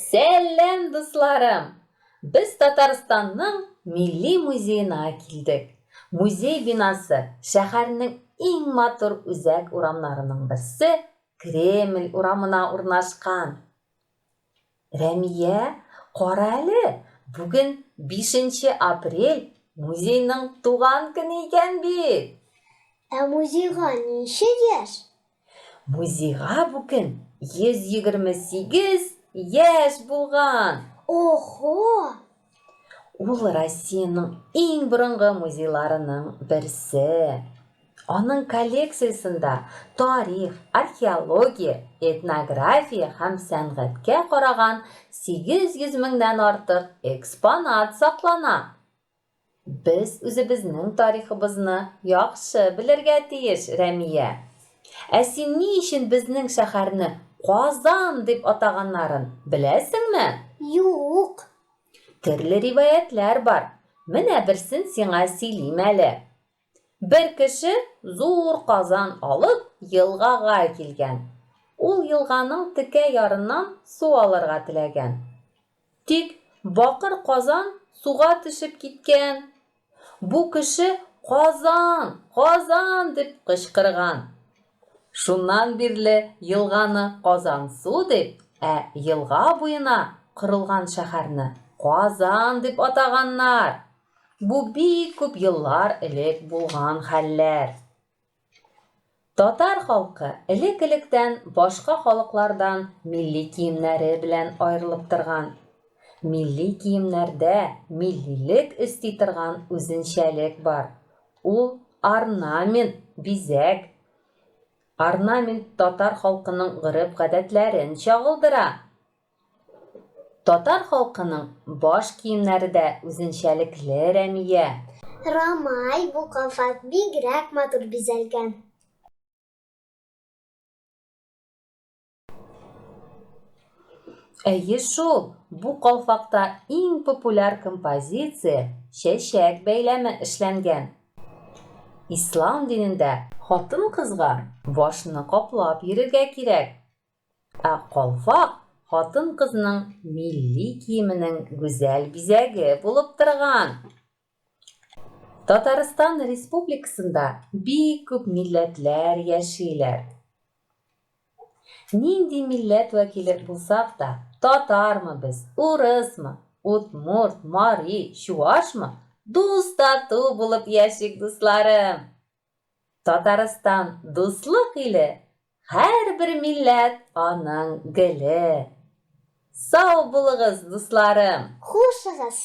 Сәлам, дусларым! Без Татарстанның Милли музеена килдек. Музей бинасы шәһәрнең иң матур үзәк урамнарының берсе Кремль урамына урнашкан. Рәмия, кара әле, бүген 5 апрель музейның туган көне икән бит! Ә музейга ничә яшь? Музейга бүген 128 яшь булган. Охо! Ул Россиянең иң борынгы музейларының берсе. Аның коллекциясендә тарих, археология, этнография һәм сәнгатькә караган 800 меңнән артык экспонат саклана. Без үзебезнең тарихыбызны яхшы белергә тиеш, Рәмия. Ә син ни өчен безнең шәһәрне Казан дип атаганнарын беләсеңме? Юк. Төрле риваятьләр бар. Менә берсен сиңа сөйлим әле. Бер кеше зур казан алып елгага килгән. Ул елганың текә ярыннан су алырга теләгән. Тик бакыр казан суга төшеп киткән. Бу кеше Казан! Казан! дип кычкырган. Шуннан бирле елганы Казансу дип, ә елга буена корылган шәһәрне Казан дип атаганнар. Бу бик күп еллар элек булган хәлләр. Татар халкы элек-электән башка халыклардан милли киемнәре белән аерылып торган. Милли киемнәрдә миллилек өсти торган үзенчәлек бар. Ул орнамент, бизәк. Орнамент татар халкының гореф-гадәтләрен чагылдыра. Татар халкының баш киемнәре дә үзенчәлекле, Рәмия. Рамай, бу калфак бигрәк матур бизәлгән. Әйе шул, бу калфакта иң популяр композиция, чәчәк бәйләме эшләнгән. Ислам динендә хатын-кызга башны каплап йөрергә кирәк. Ә калфак хатын-кызның милли киеменең гүзәл бизәге булып торган. Татарстан Республикасында бик күп милләтләр яшиләр. Нинди милләт вәкиле булсак та, татармы без, урысмы, удмурт, мари, чуашмы, дус-тату булып яшик, дусларым! Татарстан дуслык иле, һәрбер милләт аның геле. Сау булыгыз, дусларым! Хушыгыз!